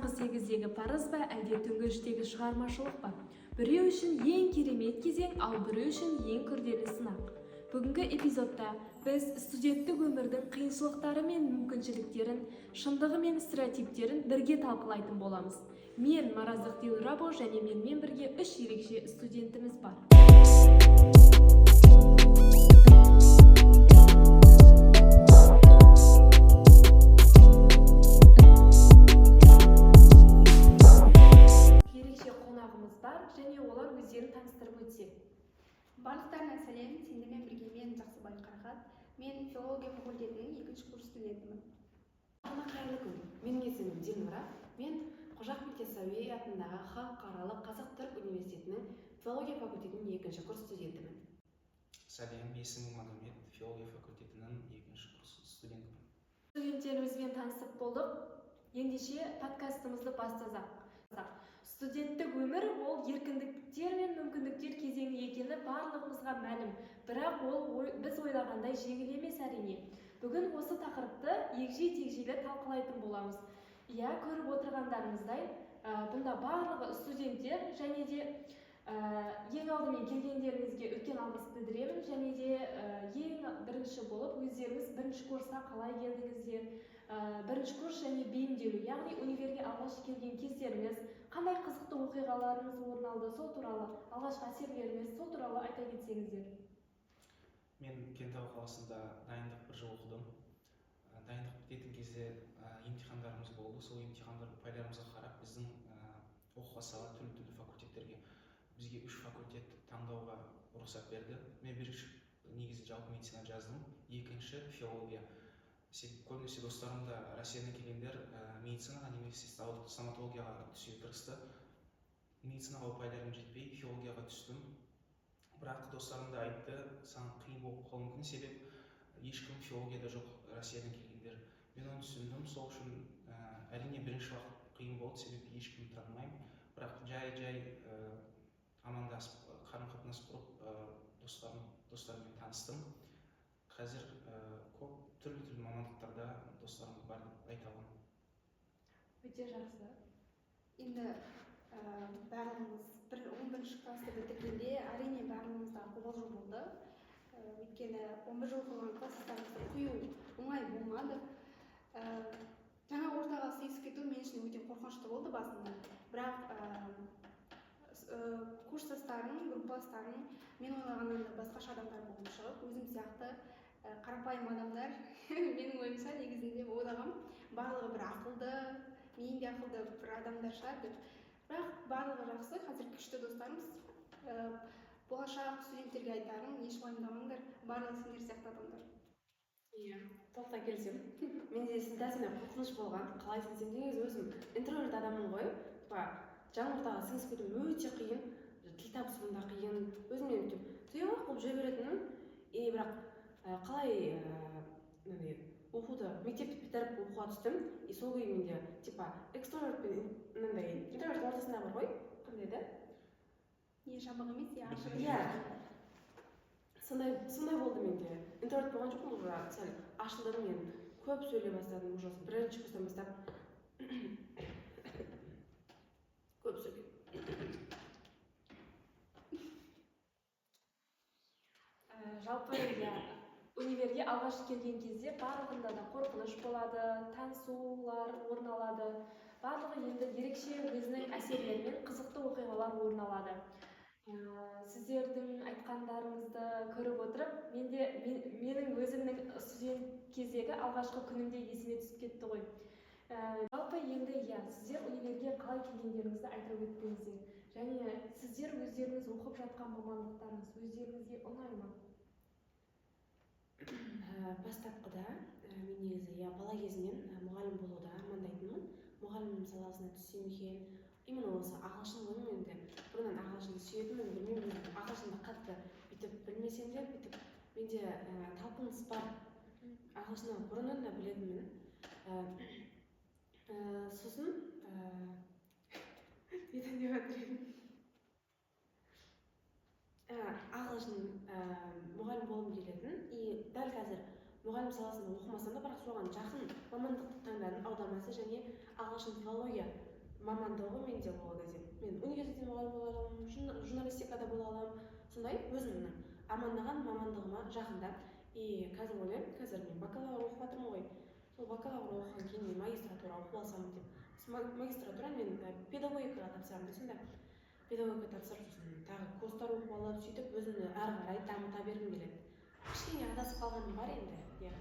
Таңғы 8-дегі парыз ба, әлде түнгі 3-тегі шығармашылық па? Біреу үшін ең керемет кезең, ал біреу үшін ең күрделі сынақ. Бүгінгі эпизодта біз студенттік өмірдің қиыншылықтары мен мүмкіншіліктерін, шындығы мен стереотиптерін бірге талқылайтын боламыз. Мен Мараздық Дилрабо және менімен бірге үш ерекше студентіміз бар. Ерекше қонағымыз бар және олар өздерін таныстырып өтсе. Барлықтарына сәлем! Сендермен бірге мен, Жақсыбай Қарақат. Мен филология факультетінің екінші курс студентімін. Барлығына қайырлы күн! Менің есімім Дилнұра. Мен Қожа Ахмет Яссауи атындағы халықаралық қазақ-түрік университетінің филология факультетінің екінші курс студентімін. Сәлем, есімім Магомед, филология факультетінің екінші курс студентімін. Студенттерімізбен танысып болдық. Ендеше подкастымызды бастасақ. Студенттік өмір ол еркіндіктер мен мүмкіндіктер кезеңі екені барлығымызға мәлім. Бірақ ол біз ойлағандай жеңіл емес, әрине. Бүгін осы тақырыпты егжей-тегжейлі талқылайтын боламыз. Иә, көріп отырғандарыңыздай, бұнда барлығы студенттер және де ең алдымен келгендеріңізге үлкен алғыс білдіремін және де ең бірінші болып өздеріңіз бірінші курсқа қалай келдіңіздер, бірінші курс және бейімделу, яғни универге алғаш келген кездеріңіз, қандай қызықты оқиғаларыңыз орын алды, сол туралы, алғашқы әсерлеріңіз, сол туралы айта кетсеңіздер. Мен Кентау қаласында дайындық бір жыл оқыдым. Дайындық бітетін кезде емтихандарымыз болды. Сол емтихандар ұпайларымызға қарап біздің оқуға салады түрлі түрлі факультеттерге. Бізге үш факультет таңдауға рұқсат берді. Мен бірінші негізі жалпы медицина жаздым, екінші филология. Себебі көбінесе достарым да Россиядан келгендер медицинаға немесе стоматологияға түсуге тырысты. Медицинаға ұпайларым жетпей, филологияға түстім. Бірақ достарым да айтты, саған қиын болып қалуы мүмкін, себеп ешкім филологияда жоқ Россиядан келгендер. Мен оны түсіндім. Сол үшін әрине бірінші уақыт қиын болды, себебі ешкімді танымаймын. Бірақ жай жай амандасып, қарым қатынас құрып, достарыммен таныстым. Қазір көп түрлі түрлі мамандықтарда достарым бар деп айта аламын. Өте жақсы. Енді барлығымыз бір 11-ші классты бітіргенде, әрине, барлығымызда қобалжу болды. Өйткені 11 жыл оқыған класстастарымызды қою оңай болмады. Жаңа ортаға сыйысып кету мен үшін өте қорқынышты болды басында. Бірақ курстастарым, группаластарым мен ойлағаннан да басқаша адамдар болып шығып, өзім сияқты қарапайым адамдар. Менің ойымша, негізінде ойлағам, барлығы бір ақылды, мен де ақылды бір адамдар шығар деп. Бірақ барлығы жақсы, қазір күшті достарымыз. Болашақ студенттерге айтарым: еш уайымдамаңдар, барлығы сендер сияқты адамдар. Иә, толықтай келісемін. Менде дәл сондай қорқыныш болған. Қалай десем, негізі өзім интроверт адаммын ғой. Типа жаңа ортаға сіңісіп кету өте қиын, тіл табысуым да қиын, өзімнен өйтіп тұйық болып жүре беретінмін. И бірақ қалай мынандай оқуды, мектепті бітіріп, оқуға түстім, и сол күйі менде типа экстраверт пен мынандай интроверттің ортасында бар ғой, қандай да. Не жабық емес, иә, ашық. Иә, сондай болды менде. Интроверт болған жоқпын, уже сәл ашылдым, мен көп сөйлей бастадым уже бірінші курстан бастап көп сөйледім. Жалпы иә, универге алғаш келген кезде барлығында да қорқыныш болады, танысулар орын алады, барлығы енді ерекше өзінің әсерлерімен қызықты оқиғалар орын алады. Сіздердің айтқандарыңызды көріп отырып, менде менің өзімнің студент кездегі алғашқы күнімде есіме түсіп кетті ғой. Жалпы енді иә, сіздер универге қалай келгендеріңізді айта өттіңіздер және сіздер өздеріңіз оқып жатқан мамандықтарыңыз өздеріңізге ұнай ма? Бастапқыда мен негізі, иә, бала кезімнен мұғалім болуды армандайтынмын. Мұғалім саласына түссем екен, именно осы ағылшын ғой. Мен енді бұрыннан ағылшынды сүйетінмін. Білмеймін, ағылшынды қатты бүйтіп білмесем де, бүйтіп менде талпыныс бар, ағылшынды бұрыннан да білетінмін. Сосын не деп жатыр едім? Ағылшын мұғалім болғым келетін. И дәл қазір мұғалім саласында оқымасам да, бірақ соған жақын мамандықты таңдадым: аудармасы және ағылшын филология. Мамандығы менде ол кезде мен университетте мұғалім бола аламын, журналистикада бола аламын, сондай өзімнің армандаған мамандығыма жақында. И қазір ойлаймын, қазір мен бакалавр оқып жатырмын ғой, сол бакалавр оқыған кейін мен магистратура оқып алсам деп. Магистратураны мен педагогикаға тапсырамын да, сонда педагогика тапсырып, сосын тағы курстар оқып алып, сөйтіп өзімді әрі қарай дамыта бергім келеді. Кішкене адасып қалғаным бар енді, иә,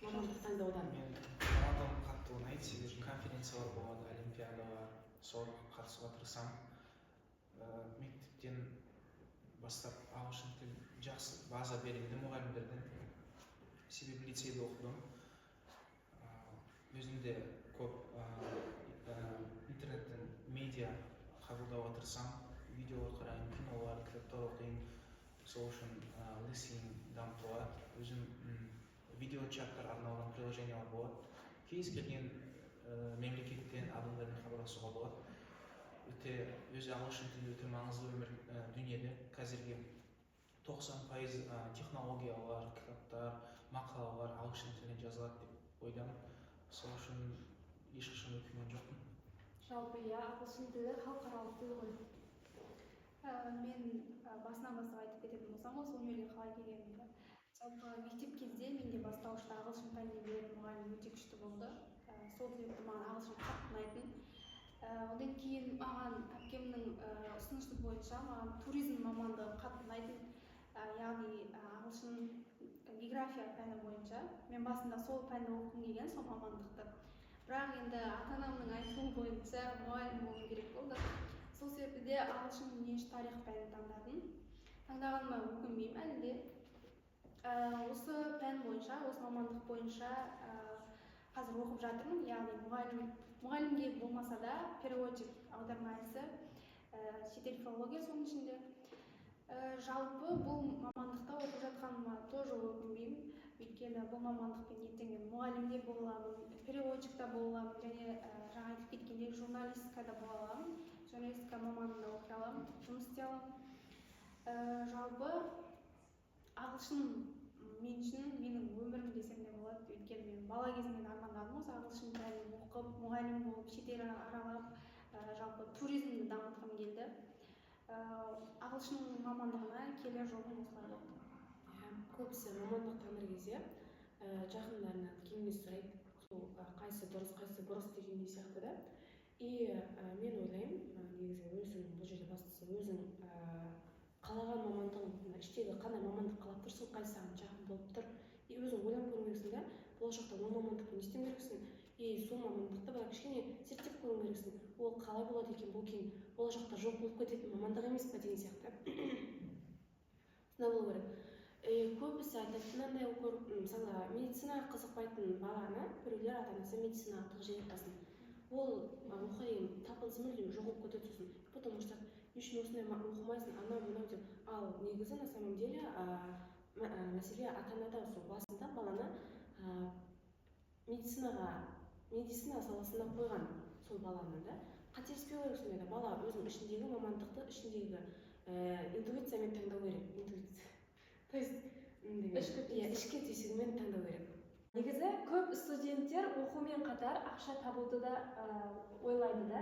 мамандық таңдаудан. Мен мамандығым қатты ұнайды, себебі конференциялар болады, олимпиадалар, соларға қатысуға тырысамын. Мектептен бастап ағылшын тіл жақсы база берілді мұғалімдерден, себебі лицейде оқыдым. Өзім де көп интернеттен медиа қабылдауға тырысамын, видеолар қараймын, кинолар, кітаптар оқимын. Сол үшін listening дамытылады. Өзім видео чаттар арналған приложениялар болады, кез келген мемлекеттен адамдармен хабарласуға болады. Өте өзі ағылшын тілі өте маңызды өмір, дүниеде қазіргі 90% технологиялар, кітаптар, мақалалар ағылшын тілінде жазылады деп ойдамын. Сол үшін ешқашан өкінген жоқпын. Жалпы, иә, ағылшын тілі халықаралық тіл ғой. Мен басынан бастап айтып кететін болсам, осы универге қалай келгенімді. Жалпы, мектеп кезде менде бастауышта ағылшын пәнінен беретін мұғалім өте күшті болды. Сол себепті маған ағылшын қатты ұнайтын. Одан кейін маған әпкемнің ұсынысы бойынша маған туризм мамандығы қатты ұнайтын. Яғни ағылшын, география пәні бойынша мен басында сол пәнді оқығым келген, сол мамандықты. Бірақ енді ата анамның айтуы бойынша мұғалім болуым керек болды. Сол себепті де ағылшын, дүниежүзі тарих пәнін таңдадым. Таңдағаныма өкінбеймін әлі де. Осы пән бойынша, осы мамандық бойынша қазір оқып жатырмын, яғни мұғалімге болмаса да, переводчик, аударма ісі, шетел филология соның ішінде. Жалпы бұл мамандықта оқып жатқаныма тоже өкінбеймін, өйткені бұл мамандықпен ертең мен мұғалім де бола аламын, переводчик та бола аламын және жаңа айтып кеткендей, журналистика да бола аламын, журналистика мамандығында оқи аламын, жұмыс істей аламын. Жалпы ағылшын мен үшін менің өмірім десем де болады, өйткені мен бала кезімнен армандадым осы ағылшын пәнін оқып, мұғалім болып, шетел аралап, жалпы туризмді дамытқым келді. Ағылшын мамандығына келер жолым осылай болды. Иә, көбісі мамандық таңдар кезде жақындарынан кеңес сұрайды, сол қайсысы дұрыс, қайсысы бұрыс дегендей сияқты да. И мен ойлаймын, негізі өзің, бұл жерде бастысы өзің қалаған мамандығың, мына іштегі қандай мамандық қалап тұрсың, қайсысы саған жақын болып тұр, и өзің ойланып көру керексің да, болашақта ол мамандықпен не істеу керексің. И сол мамандықты бірақ кішкене зерттеп көру керексің, ол қалай болады екен, бұл кейін болашақта жоқ болып кететін мамандық емес па деген сияқты, сондай болу керек. И көбісі айтады мынандай көріп, мысалы, медицинаға қызықпайтын баланы біреулер, ата анасы медицинаға тығып жібереді басын. Ол оқуға деген талпынысы мүлдем жоқ болып кетеді. Сосын потом ұрысады, не үшін осындай оқымайсың, анау мынау деп. Ал негізі, на самом деле, мәселе ата анада. Сол басында баланы медицинаға, медицина саласына қойған сол баланы да қателеспеу керек. Сондайда бала өзінің ішіндегі мамандықты ішіндегі интуициямен таңдау керек. Интуиция, то есть Ішкі иә, түйсік. Ішкі түйсігімен таңдау керек. Негізі көп студенттер оқумен қатар ақша табуды да ойлайды да,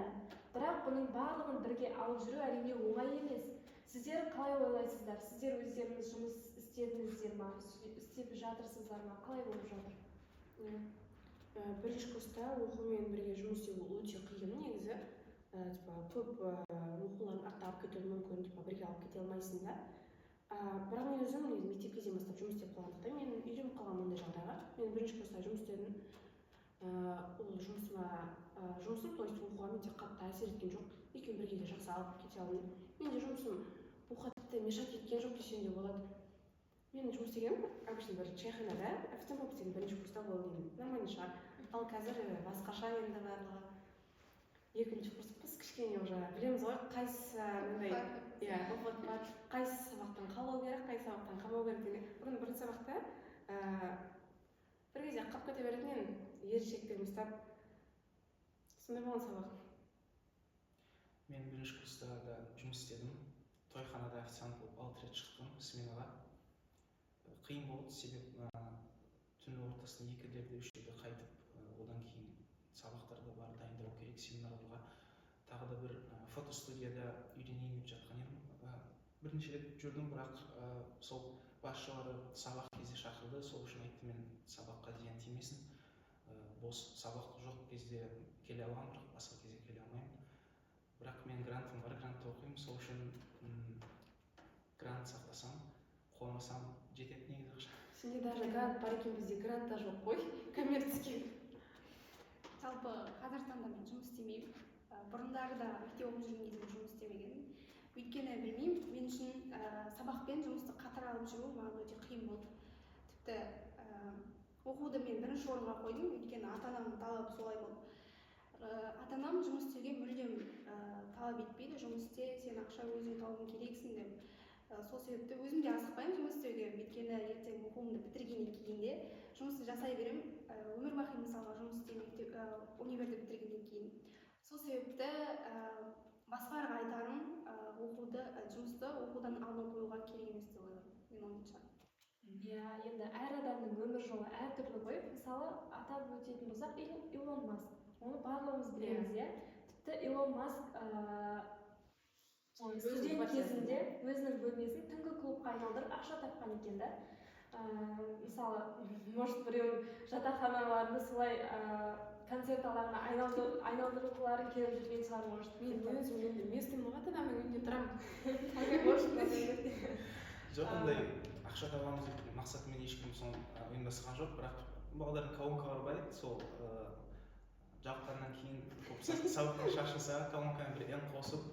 бірақ бұның барлығын бірге алып жүру, әрине, оңай емес. Сіздер қалай ойлайсыздар? Сіздер өздеріңіз жұмыс істедіңіздер ма, істеп жатырсыздар ма, қалай болып жатыр? Иә. Бірінші курста оқумен бірге жұмыс істеу ол өте қиын негізі. Типа көп оқуларын артта алып кетуі мүмкін, типа бірге алып кете алмайсың да. Бірақ мен өзім негізі мектеп кезден бастап жұмыс істеп қалғандықтан, мен үйреніп қалғанмын ондай жағдайға. Мен бірінші курста жұмыс істедім. Ол жұмысыма, жұмысым, то есть оқуға менде қатты әсер еткен жоқ, екеуін бірге де жақсы алып кете алдым. Менде жұмысым оқуға тіпті мешать еткен жоқ десем де болады. Мен жұмыс істегенім обычно бір чайханада официант болып істедім бірінші курста. Ол енді нормально шығар. Ал қазір басқаша енді барлығы. Екінші курспыз, кішкене уже білеміз ғой, қайсысы мындай, иә, опыт бар, қайсы сабақтан қалу керек, қай сабақтан қалмау керек деген. Бұрын бірінші сабақта бір кезде қалып кете беретін едім, еріншектігім ұстап. Сондай болған сабақ. Мен бірінші курста да жұмыс істедім, тойханада официант болып 6 рет шықтым сменаға. Қиын болды, себебі түннің ортасында 2-лерде, 3-терде қайтып, одан кейін Сабақтар да бар, дайындалу керек семинарларға. Тағы да бір фотостудияда үйренейін деп жатқан едім. Бірнеше рет жүрдім, бірақ сол басшылары сабақ кезде шақырды, сол үшін айтты, мен сабаққа зиян тимесін. Бос сабақ жоқ кезде келе аламын, бірақ басқа кезде келе алмаймын. Бірақ мен грантым бар, грантта оқимын, сол үшін грант сақтасам, қуамасам, жетеді негізі ақша. Сенде даже грант бар екен, бізде грант та жоқ қой, коммерческий. Жалпы қазіргі таңда мен жұмыс істемеймін. Бұрындары да мектеп оқып жүрген кезімде жұмыс істемегенмін, өйткені білмеймін, мен үшін сабақ пен жұмысты қатар алып жүру маған өте қиын болды. Тіпті оқуды мен бірінші орынға қойдым, өйткені ата анамның талабы солай болды. Ата анам жұмыс істеуге мүлдем талап етпейді, жұмыс істе, сен ақша өзің табуың керексің деп. Сол себепті өзім де асықпаймын жұмыс істеуге, өйткені ертең оқуымды бітіргеннен кейін де жұмысты жасай беремін. Өмір бақи мысалға жұмыс істеймін мектеп, универді бітіргеннен кейін. Сол себепті басқаларға айтарым, оқуды, жұмысты оқудан алдын қоюға керек емес деп ойлаймын, менің ойымша. Иә, енді әр адамның өмір жолы әртүрлі ғой. Мысалы, атап өтетін болсақ, Илон Маск, оны барлығымыз білеміз, иә. Тіпті Илон Маск студент кезінде өзінің бөлмесін түнгі клубқа айналдырып ақша тапқан екен да. Мысалы, может, біреудің жатақханаларында солай концерт алаңына айналдырғылары келіп жүрген шығар, может. Мен өзім енді местныймын ғой, ата анамның үйінде тұрамын. Может. Жоқ, ондай ақша табамыз деп мақсатымен ешкім соны ұйымдастырған жоқ, бірақ балдардың колонкалары бар еді, сол жапқаннан кейін көп сабақтан шаршаса, колонканы бір ән қосып,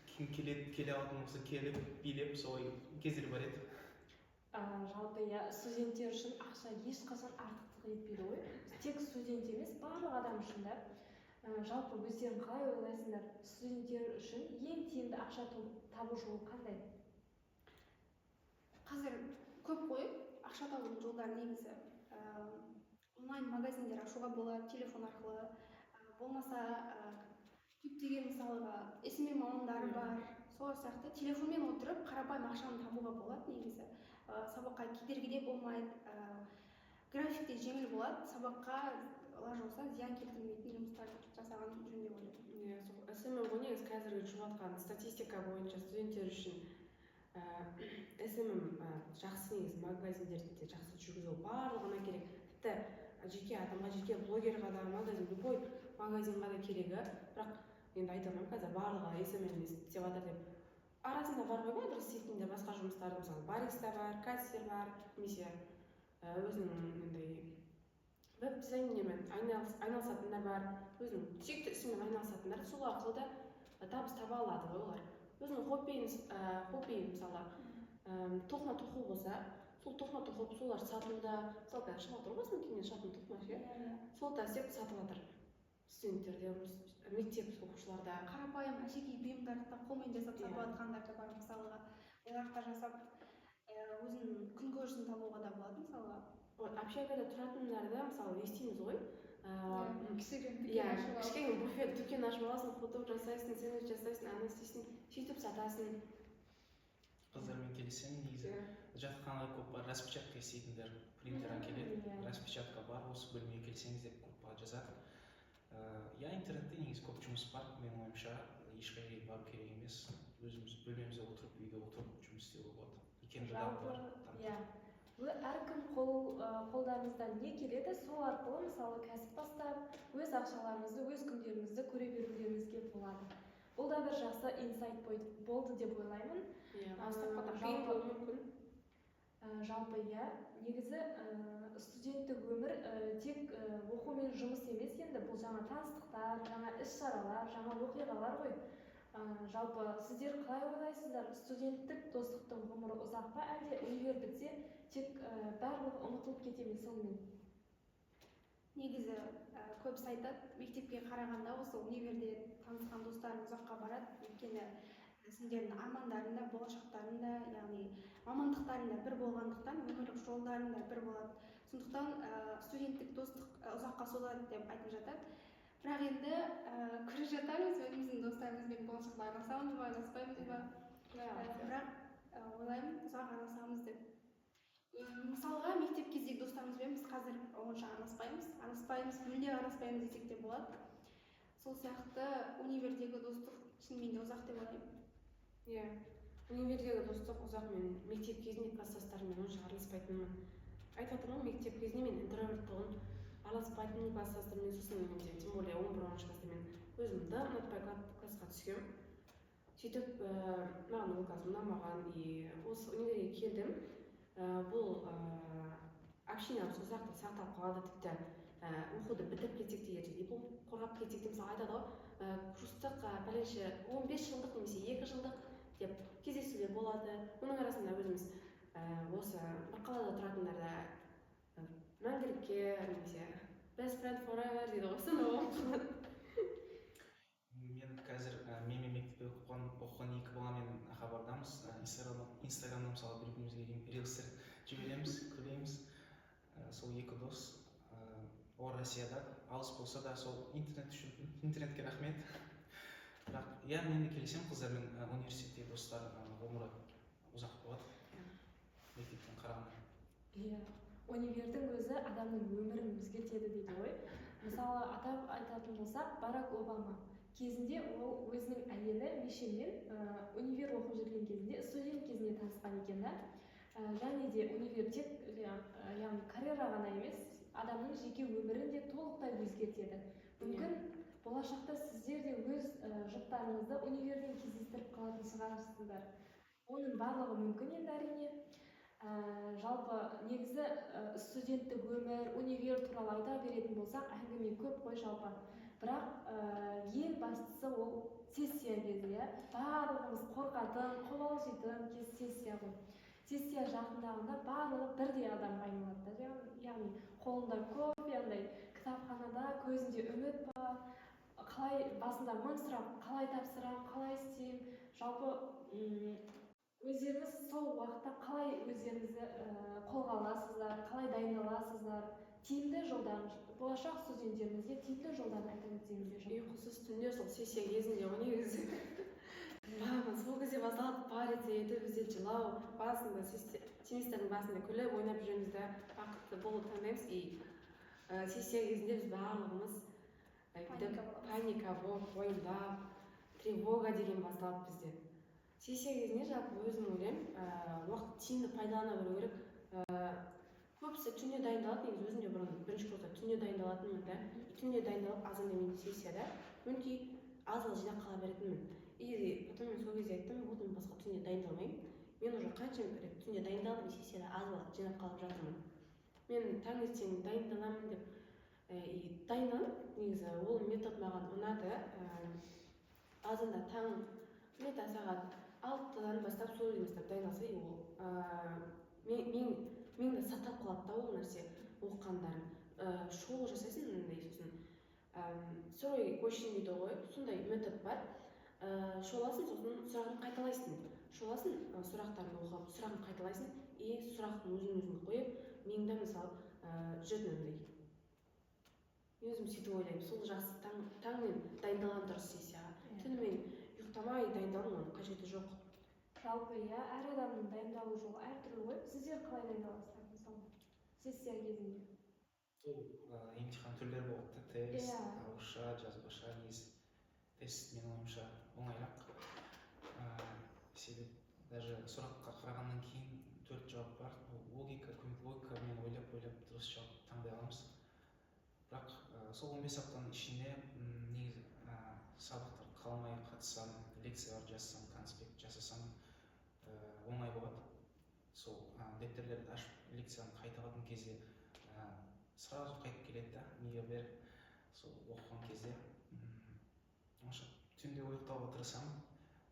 кім келеді, келе алатын болса, келіп билеп, солай кездер бар еді. Жалпы иә, студенттер үшін ақша ешқашан артықтық етпейді ғой, тек студент емес, барлық адам үшін да. Жалпы өздерің қалай ойлайсыңдар, студенттер үшін ең тиімді ақша табу жолы қандай? Қазір көп қой ақша табудың жолдары негізі. Онлайн магазиндер ашуға болады телефон арқылы. Болмаса көптеген мысалға СММ мамандары бар, сол сияқты телефонмен отырып қарапайым ақшаны табуға болады негізі. Сабаққа кедергі де болмайды, график те жеңіл болады, сабаққа лажы болса зиян келтірмейтін жұмыстар жасаған жөн деп ойлаймын. Иә, сол СММ ғой негізі. Қазіргі шығып жатқан статистика бойынша студенттер үшін СММ жақсы негізі, магазиндерді де жақсы жүргізу барлығына керек, тіпті жеке адамға, жеке блогерға да, магазин, любой магазинға да керегі. Бірақ енді айта алмаймын қазір барлығы СММ істеп жатыр деп. Арасында бар ғой бәрібір істейтін де басқа жұмыстар, мысалы, бариста бар, кассир бар немесе өзінің андай веб дизайнермен айналысатындар бар, өзінің сүйікті ісімен айналысатындар сол арқылы да табыс таба алады ғой. Олар өзінің хоббиін, мысалы, тоқыма тоқу болса, сол тоқыма тоқып, солар сатуда. Мысалы, қазір шығып жатыр ғой, осының кейіннен шығатын тоқыма ше, сол да істеп сатып жатыр студенттер де, мектеп оқушылар да. Қарапайым әшекей бұйымдарды да қолмен жасап сатып жатқандар да бар мысалға. Оларды да жасап өзінің күнкөрісін табуға да болады мысалға. Вот общагада тұратындарды, мысалы, естиміз ғой. Кішігірім дүкен ашып алып. Кішкене буфет, дүкен ашып аласың, хот-дог жасайсың, сэндвич жасайсың, ана істейсің, сөйтіп сатасың. Қыздармен келісемін негізі. Жатақханада көп бар распечатка істейтіндер, принтер әкеледі, распечатка бар, осы бөлмеге келсеңіз деп группаға жазады. Иә, интернетте негізі көп жұмыс бар, менің ойымша, ешқай жерге бару керек емес, өзіміз бөлмемізде отырып, үйде отырып жұмыс істеуге болады. Икемді Жалпы, бар, там. Иә, әркім қолдарыңыздан не келеді, сол арқылы, мысалы, кәсіп бастап, өз ақшаларыңызды, өз күндеріңізді көре берулеріңізге болады. Бұл да бір жақсы инсайт болды деп ойлаймын. Иә, бастапқыда қиын болуы мүмкін. Жалпы иә, негізі студенттік өмір тек оқу мен жұмыс емес енді, бұл жаңа таныстықтар, жаңа іс-шаралар, жаңа оқиғалар ғой. Жалпы сіздер қалай ойлайсыздар, студенттік достықтың ғұмыры ұзақ па, әлде универ бітсе тек барлығы ұмытылып кете ме сонымен? Негізі көбісі айтады, мектепке қарағанда осы универде танысқан достарың ұзаққа барады, өйткені сендердің армандарың да, болашақтарың да, яғни мамандықтарың да бір болғандықтан, өмірлік жолдарың да бір болады. Сондықтан студенттік достық ұзаққа созылады деп айтып жатады. Бірақ енді көре жатармыз, өзіміздің достарымызбен болашақта араласамыз ба, араласпаймыз ба. Бірақ ойлаймын, ұзақ араласамыз деп. Мысалға, мектеп кездегі достарымызбен біз қазір онша араласпаймыз, мүлде араласпаймыз десек те болады. Сол сияқты универдегі достық шынымен де ұзақ деп ойлаймын. Иә, универдегі достық ұзақ. Мен мектеп кезінде класстастарыммен онша араласпайтынмын, айтып жатырмын ғой. Мектеп кезінде мен интроверт тұғын, араласпайтынмын класстастарыммен. Сосын менде, тем более, 11, 12 класста мен өзім да ұнатпай классқа түскенмін. Сөйтіп маған ол класс ұнамаған. И осы универге келдім. Бұл общениямыз ұзақ сақталып қалады. Тіпті оқуды бітіріп кетсек те, ертең диплом қорғап кетсек те, мысалы, айтады ғой, курстық пәленше 15 жылдық немесе 2 жылдық деп кездесулер болады. Оның арасында өзіміз осы бір қалада тұратындар да мәңгілікке немесе best friend forever дейді ғой, сондай болып қалады. Мен қазір менімен мектепте оқыған екі баламен хабардамыз. Инстаграмда, мысалы, бір бірімізге рилстер жібереміз, күлеміз. Сол екі дос, олар Россияда, алыс болса да, сол интернет үшін, интернетке рахмет. Бірақ иә, мен де келісемін қыздармен, университеттегі достар ғұмыры ұзақ болады мектептен қарағанда. Иә, универдің өзі адамның өмірін өзгертеді дейді ғой. Мысалы, атап айтатын болсақ, Барак Обама кезінде ол өзінің әйелі Мишельмен универ оқып жүрген кезінде, студент кезінде танысқан екен да. Және де универ тек яғни карьера ғана емес, адамның жеке өмірін де толықтай өзгертеді. Мүмкін, болашақта сіздер де өз жұптарыңызды универден кездестіріп қалатын шығарсыздар. Оның барлығы мүмкін енді, әрине. Жалпы негізі студенттік өмір, универ туралы айта беретін болсақ, әңгіме көп қой жалпы. Бірақ ең бастысы ол сессия кезі, иә. Барлығымыз қорқатын, қобалжитын кез сессия ғой. Сессия жақындағанда барлығы бірдей адамға айналады да, яғни қолында кофе, андай кітапханада, көзінде үміт бар, қалай, басында мың сұрақ: қалай тапсырамын, қалай істеймін? Жалпы өздеріңіз сол уақытта қалай өздеріңізді қолға аласыздар, қалай дайындаласыздар? Тиімді жолдарын, болашақ студенттерімізге тиімді жолдарын айта өтсеңіздер. Ұйқысыз түндер сол сессия кезінде ғой негізі. Маған сол кезде басталады париться етіп, бізде жылау басында. Семестрдің басында күліп ойнап жүреміз да, бақытты болуды таңдаймыз. И сессия кезінде біз барлығымыз бүйтіп Паника боламыз. Паника болып, уайымдап, тревога деген басталады бізде сессия кезінде. Жалпы өзім ойлаймын, уақытты тиімді пайдалана білу керек. Көбісі түнде дайындалады. Негізі өзім де бұрын бірінші курста түнде дайындалатынмын да. Түнде дайындалып, азанда менде сессияда өңкей аз аз жинап қала беретінмін. И потом мен сол кезде айттым: вот, мен басқа түнде дайындалмаймын, мен уже қанша рет түнде дайындалдым, сессияда аз аз жинап қалып жатырмын, мен таңертең дайындаламын деп. И дайындаламын. Негізі ол метод маған ұнады. Азанда таң где-то сағат 6-дан бастап, сол жерден бастап дайындалса, и ол миыңда сақталып қалады да ол нәрсе, оқығандарың. Шолу жасайсың мынандай, сосын survey question дейді ғой, сондай метод бар. Шоласың, сосын сұрағын қайталайсың, шоласың, сұрақтарын оқып, сұрағын қайталайсың. И сұрақтың өзін өзің қойып, миыңда, мысалы, жүретін андай. Мен өзім сөйтіп ойлаймын, сол жақсы. Таңмен дайындалған дұрыс сессияға. Түнімен ұйықтамай дайындалу, оның қажеті жоқ. Жалпы иә, әр адамның дайындалу жолы әртүрлі ғой. Сіздер қалай дайындаласыздар, мысалы, сессия кезінде? Ол емтихан түрлері болады да: тест, ауызша, жазбаша. Негізі тест, менің ойымша, оңайырақ, себеп даже сұраққа қарағаннан кейін төрт жауап бар. Ол логика, көмек, логикамен ойлап ойлап дұрыс жауап таңдай аламыз. Бірақ сол 15 аптаның ішінде негізі сабақтар қалмай қатыссам, лекциялар жазсам, конспект жасасам, оңай болады. Сол дәптерлерді ашып, лекцияны қайталатын кезде сразу қайтып келеді да миға бәрі. Сол оқыған кезде онша түнде ұйықтауға тырысамын.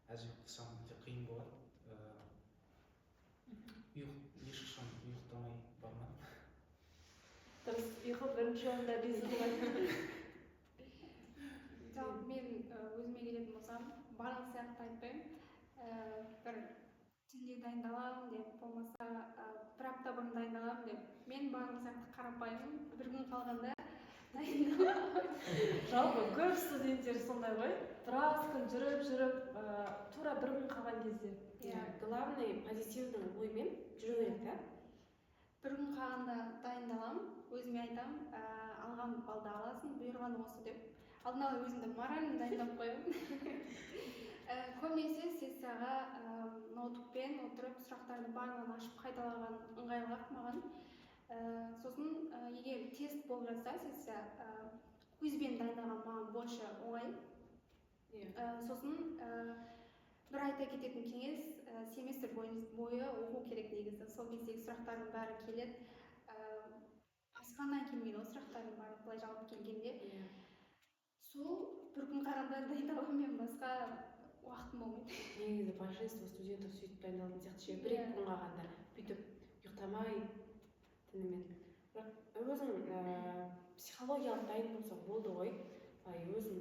Аз ұйықтасам, өте қиын болады. Ешқашан ұйықтамай бармадым. Дұрыс, ұйқы бірінші орында дейсіз ғой. Жалпы мен өзіме келетін болсам, барлық сияқты айтпаймын. Бір түнде дайындаламын деп, болмаса бір апта бұрын дайындаламын деп. Мен барлық сияқты қарапайым, бір күн қалғанда дайындаламын. Жалпы көп студенттер сондай ғой, біраз күн жүріп жүріп тура бір күн қалған кезде. Иә. Главный позитивный оймен жүру керек та. қалғанда дайындаламын, өзіме айтамын, алған балды аласың, бұйырғаны осы деп. Алдын ала өзімді морально дайындап қоямын. Көбінесе сессияға ноутбукпен отырып, сұрақтардың барлығын ашып қайталаған ыңғайлырақ маған. Сосын егер тест болып жатса сессия, квизбен дайындалған маған больше оңай. Сосын бір айта кететін кеңес: семестр бойы оқу керек негізі. Сол кездегі сұрақтардың бәрі келеді. Аспаннан келмейді ғой сұрақтардың бәрі, былай жалпы келгенде. Сол бір күн қалғанда дайындаламын мен, басқа уақытым болмайды. Негізі большинство студентов сөйтіп дайындалатын сияқты ше, бір екі күн қалғанда бүйтіп ұйықтамай түнімен. Бірақ өзің психологиялық дайын болсаң болды ғой. Былай өзің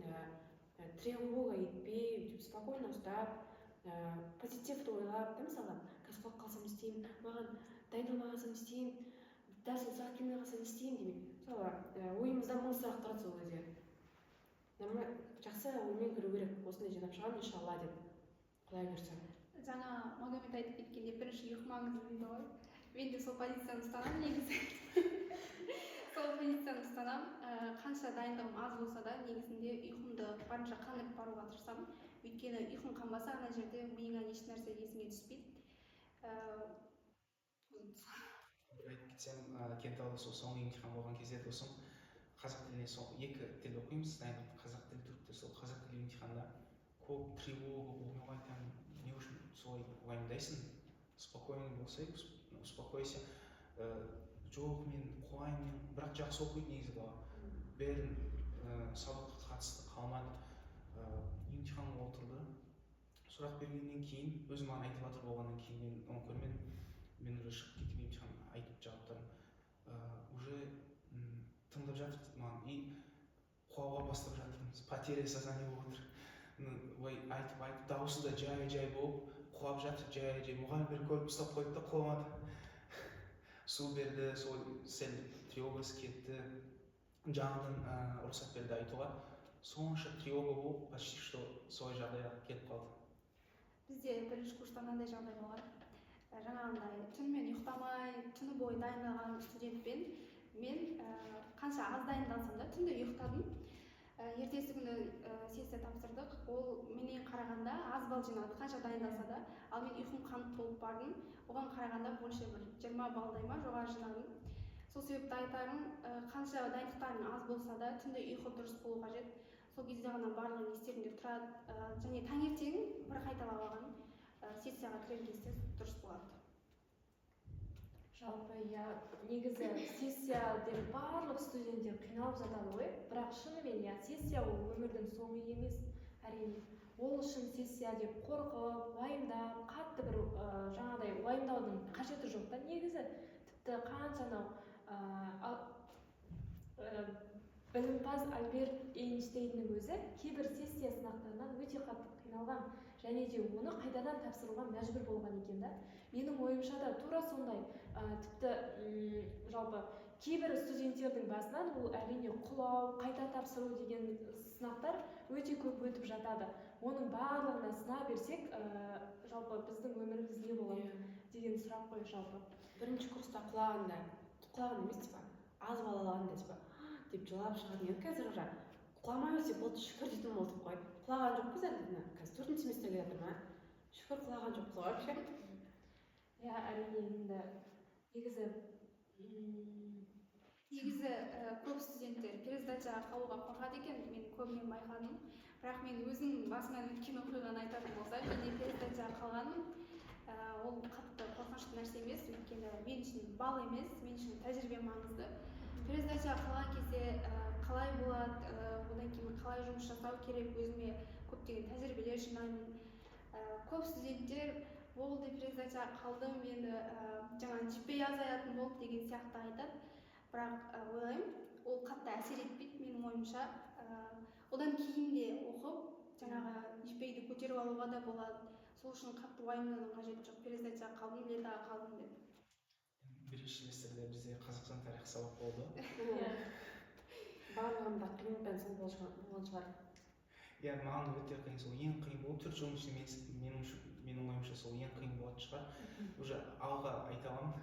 тревога етпей, бүйтіп спокойно ұстап, позитивті ойлап та. Мысалы, қазір құлап қалсам не істеймін, маған дайындалмай қалсам не істеймін, дәл сол сұрақ келмей қалса не істеймін демей. Мысалы, ойымызда мың сұрақ тұрады сол кезде. Нормально, жақсы оймен кіру керек, осындай жинап шығамын, иншалла деп, құдай бұйырса. Жаңа Магомед айтып кеткендей, бірінші ұйқы маңызды дейді ғой. Мен де сол позицияны ұстанамын негізі, сол позицияны ұстанамын. Қанша дайындығым аз болса да, негізінде ұйқымды барынша қандырып баруға тырысамын, өйткені ұйқың қанбаса, ана жерде миыңа еш нәрсе есіңе түспейді. Айтып кетсем, Кентауда сол соңғы емтихан болған кезде досым қазақ тіліне, сол екі тіл оқимыз дайындықты, қазақ тілі, түрік тілі, сол қазақ тілі емтиханда көп тревога болды. Мен оған айтамын: «Не үшін солай уайымдайсың, спокойный болсай, успокойся». Жоқ, мен қуайын мен. Бірақ жақсы оқиды негізі бала, бәрін сабаққа қатысты, қалмады. Емтиханға отырды, сұрақ бергеннен кейін өзі маған айтып жатыр болғаннан кейін, мен оны көрмедім, мен уже шығып кетіп, емтихан айтып жауаптарын уже тыңдап жатыр маған и құлауға бастап жатырмыз, потеря сознания болып отыр. Ой, айтып айтып дауысы да жай жай болып құлап жатыр жай жай. Мұғалімдер көріп, ұстап қойды да, құламады, су берді. Сол сәл тревогасы кетті, жаңадан рұқсат берді айтуға. Сонша тревога болып, почти что солай жағдайға келіп қалды. Бізде бірінші курста мынандай жағдай болған. Жаңағындай түнімен ұйықтамай, түні бойы дайындалған студентпен мен қанша аз дайындалсам да, түнде ұйықтадым. Ертесі күні сессия тапсырдық. Ол менен қарағанда аз балл жинады, қанша дайындалса да. Ал мен ұйқым қанып болып бардым, оған қарағанда больше, бір 20 баллдай ма жоғары жинадым. Сол себепті айтарым, қанша дайындықтарың аз болса да, түнде ұйқы дұрыс болу қажет. Сол кезде ғана барлығы естеріңде тұрады. Және таңертең бір қайталап алған сессияға кірер кезде дұрыс болады. Жалпы, иә, негізі сессия деп барлық студенттер қиналып жатады ғой. Бірақ шынымен, иә, сессия ол өмірдің соңы емес, әрине. Ол үшін сессия деп қорқып, уайымдап, қатты бір жаңағыдай уайымдаудың қажеті жоқ та негізі. Тіпті қанша анау білімпаз Альберт Эйнштейннің өзі кейбір сессия сынақтарынан өте қатты қиналған және де оны қайтадан тапсыруға мәжбүр болған екен да. Менің ойымша да тура сондай. Тіпті жалпы кейбір студенттердің басынан ол, әрине, құлау, қайта тапсыру деген сынақтар өте көп өтіп жатады. Оның барлығына сына берсек, жалпы біздің өміріміз не болады деген сұрақ қой жалпы. Бірінші курста құлағанда, құлаған емес, типа аз балл алғанда, типа деп жылап шығатын едік. Қазір уже құламай өтсе болды, шүкір дейтін болдық қой. Құлаған жоқпыз әлі. Мына қазір төртінші семестрге жатыр ма, шүкір, құлаған жоқпыз ғой вообще. Иә, әрине, енді негізі Негізі көп студенттер пересдачаға қалуға қорқады екен, мен көбінен байқадым. Бірақ мен өзім басымнан өткен оқиғаны айтатын болсам, мен де пересдачаға қалғанмын. Ол қатты қорқынышты нәрсе емес, өйткені мен үшін балл емес, мен үшін тәжірибе маңызды. Пересдачаға қалған кезде қалай болады, одан кейін қалай жұмыс жасау керек, өзіме көптеген тәжірибелер жинаймын. Көп студенттер болды, пересдачаға қалдым, енді жаңағы GPA азаятын болды деген сияқты айтады. Бірақ ойлаймын, ол қатты әсер етпейді менің ойымша. Одан кейін де оқып, жаңағы GPA-ді көтеріп алуға да болады. Сол үшін қатты уайымдаудың қажеті жоқ, пересдачаға қалдым, летоға қалдым деп. Бірінші семестрде бізде Қазақстан тарихы сабақ болды. Барлығында қиын пән сол болған шығар. Иә, маған өте қиын, сол ең қиын болды 4 жылдың ішінде. Менің ойымша, сол ең қиын болатын шығар. Уже алға айта аламын.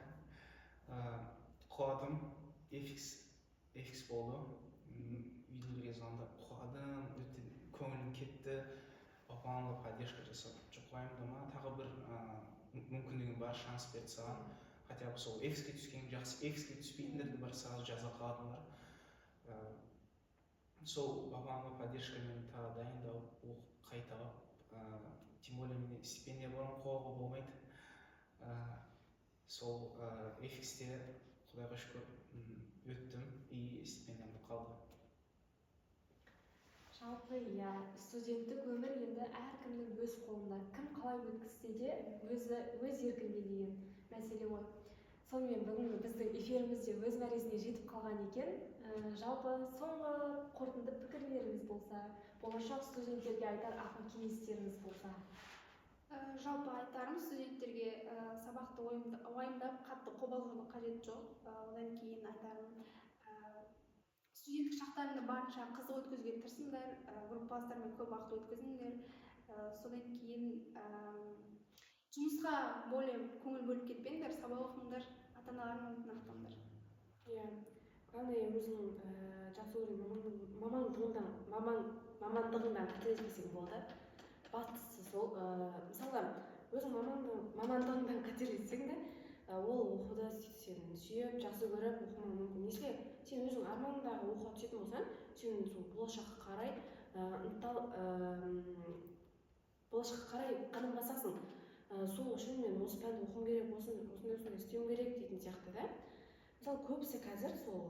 FX болды. Үйдегілерге звондап құладым, өте көңілім кетті. Папам да поддержка жасап, жоқ, уайымдама, тағы бір мүмкіндігің бар, шанс берді саған, хотя бы сол FX-ке түскен жақсы, FX-ке түспейтіндер де бар, сразу жаза қалатындар. Сол папамның поддержкамен тағы дайындалып, оқып, қайталап, тем более менде стипендия бар, қоюға болмайды. Сол FX-те құдайға шүкір өттім и стипендиям да қалды. Жалпы, иә, студенттік өмір енді әркімнің өз қолында, кім қалай өткізсе де өзі өз еркінде деген мәселе ғой. Сонымен, бүгінгі біздің эфиріміз де өз мәресіне жетіп қалған екен. Жалпы соңғы қорытынды пікірлеріңіз болса, болашақ студенттерге айтар ақыл кеңестеріңіз болса. Жалпы айтарым студенттерге, сабақты уайымдап, қатты қобалжудың қажеті жоқ. Одан кейін айтарым, студенттік шақтарыңды барынша қызық өткізуге тырысыңдар, группаластармен көп уақыт өткізіңдер. Содан кейін жұмысқа более көңіл бөліп кетпеңдер, сабақ оқыңдар, ата аналарың үмітін ақтаңдар. Иә, главное, өзің жақсы көрген мамандығыңдан қателеспесең болды, бастысы сол. Мысалға, өзің мамандығыңдан қателессең де, ол оқуды сен сүйіп, жақсы көріп оқымауың мүмкін. Если сен өзің арманыңдағы оқуға түсетін болсаң, сен сол болашаққа қарай болашаққа қарай қадам басасың. Сол үшін мен осы пәнді оқуым керек, осындай осындай істеуім керек дейтін сияқты да. Мысалы, көбісі қазір сол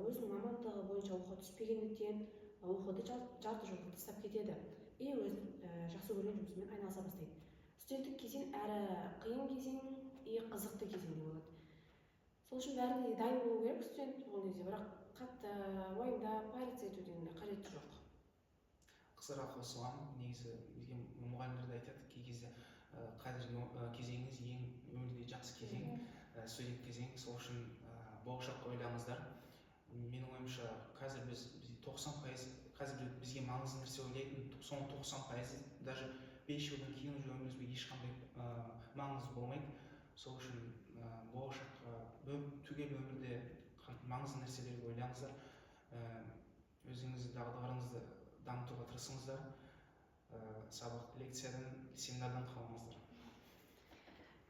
өзінің мамандығы бойынша оқуға түспегендіктен, оқуды жарты жолда тастап кетеді и өзінің жақсы көрген жұмысымен айналыса бастайды. Студенттік кезең әрі қиын кезең и қызықты кезең де болады. Сол үшін бәріне де дайын болу керек студент болған кезде, бірақ қатты уайымдап, париться етудің де қажеті жоқ. Қысырақ қосыламын. Негізі бізге мұғалімдер де айтады кей кезде, қазіргі кезеңіңіз ең өмірде жақсы кезең, студент кезең. Сол үшін болашаққа ойлаңыздар. Менің ойымша, қазір бізде 90%, қазір бізге маңызды нәрсе ойлайтын соның 90%-ы даже 5 жылдан кейін уже өмірімізге ешқандай маңызы болмайды. Сол үшін болашаққа, түгел өмірде маңызды нәрселерге ойлаңыздар, өзіңіздің дағдыларыңызды дамытуға тырысыңыздар, сабақ, лекциядан, семинардан қалмаңыздар.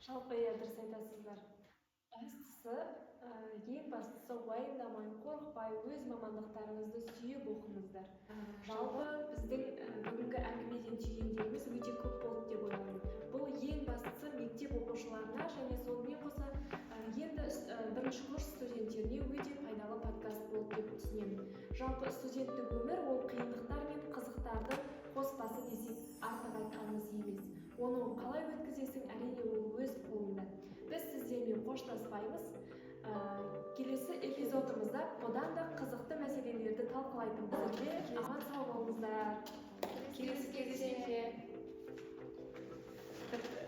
Жалпы, иә, дұрыс айтасыздар. Бастысы, ең бастысы, уайымдамай, қорықпай, өз мамандықтарыңызды сүйіп оқыңыздар. Жалпы біздің бүгінгі әңгімеден түйгендеріміз өте көп болды деп ойлаймын. Бұл ең бастысы мектеп оқушыларына және сонымен қоса енді бірінші курс студенттеріне өте пайдалы подкаст болды деп түсінемін. Жалпы студенттік өмір ол қиындықтар мен қызықтардың қоспасы десек, артық айтқанымыз емес. Оны қалай өткізесің, әрине, ол өз қолыңда. Біз сіздермен қоштаспаймыз. Келесі эпизодымызда бұдан да қызықты мәселелерді талқылайтын. Әзірге аман сау болыңыздар. Келесі кездескенше. Бітті.